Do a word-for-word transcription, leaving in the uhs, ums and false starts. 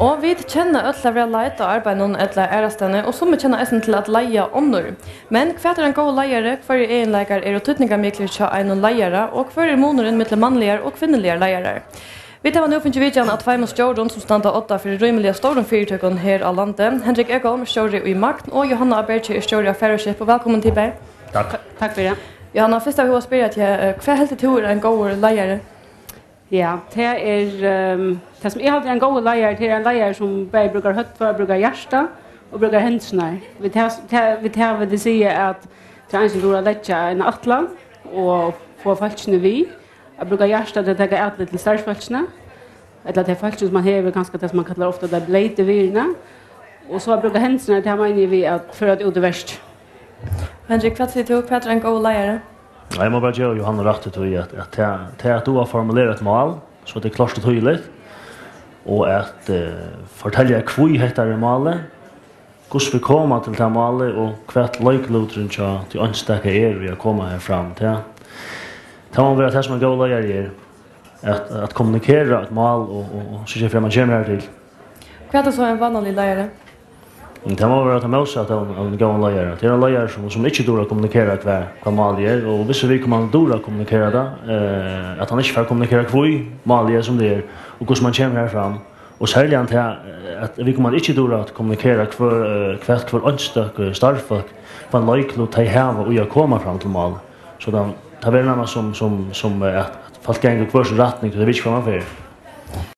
Og vit kenna øll til at vera leid á arbeiðinum ella aðrastaðni, og summi kenna eisini til at leiða onnur. Men hvat er ein góður leiðari? Hvørjir eginleikar eru týdningarmiklir hjá einum leiðara, og hvør er munurin millum mannligar og kvinnuligar leiðarar? Vit hava nú fingið vitjan av tveimum stjórum, sum standa á odda fyri rímiliga stórum fyritøkum her á landi. Hendrik Ekholm, stjóri í Magn, og Jóhanna á Bergi er stjóri á Færøskip, og vælkomin til bæði. Takk. Takk fyri. Jóhanna, fyrst av hug at spyrja teg, eh, hvat heldur tú er ein góður leiðari? Ja, tað er, ehm, tað sum eg haldi er ein góður leiðari, tað er ein leiðari sum bæði brúkar høvdið, brúkar hjartað og brúkar hendurnar. Við tað, tað, við tað vil eg siga, at tað er ein sum dugir at leggja eina ætlan og fáa fólkini við, at brúka hjartað til at taka atlit til starvsfólkini, ella tey fólkini sum man hevur, kanska tað sum man kallar ofta tey bleytu virðini, og so at brúka hendurnar, tað meini eg við at føra tað út í verk. Hendrik, hvat sigur tú? Hvat er ein góður leiðari? Ja, eg má bara geva Jóhanna rætt í tí, at, at tað, tað at duga at formulera eitt mál, so tað er klárt og týðiligt, og at, eh, fortelja, hví hetta er málið, hvussu vit koma til tað málið, og hvat leikluturin hjá tí einstaka er við at koma har fram. Tað, tað má vera tað, sum ein góður leiðari er, at, at kommunikera eitt mál og, og, og síggja fyri, at man kemur har til. Hvat er so ein vánaligur leiðari? Men tað má vera tað mótsatta av, av einum góðum leiðara. Tað er ein leiðari, sum, sum ikki dugir at kommunikera hvat, hvat málið er, og viss viðkomandi dugir at kommunikera tað, eh, at hann ikki fær kommunikera, hví málið er, sum tað er, og hvussu man kemur har fram. Og serliga tað, eh, at viðkomandi ikki dugir at kommunikera, hvør, eh, hvat hvør einstøk, eh, starvsfólk, hvønn leiklut tey hava í at koma fram til mál. So tað, tað verður nærmast sum, sum, sum, eh, at, at fólk ganga í hvør sín rætning, tí tey vita ikki, hvar man fer.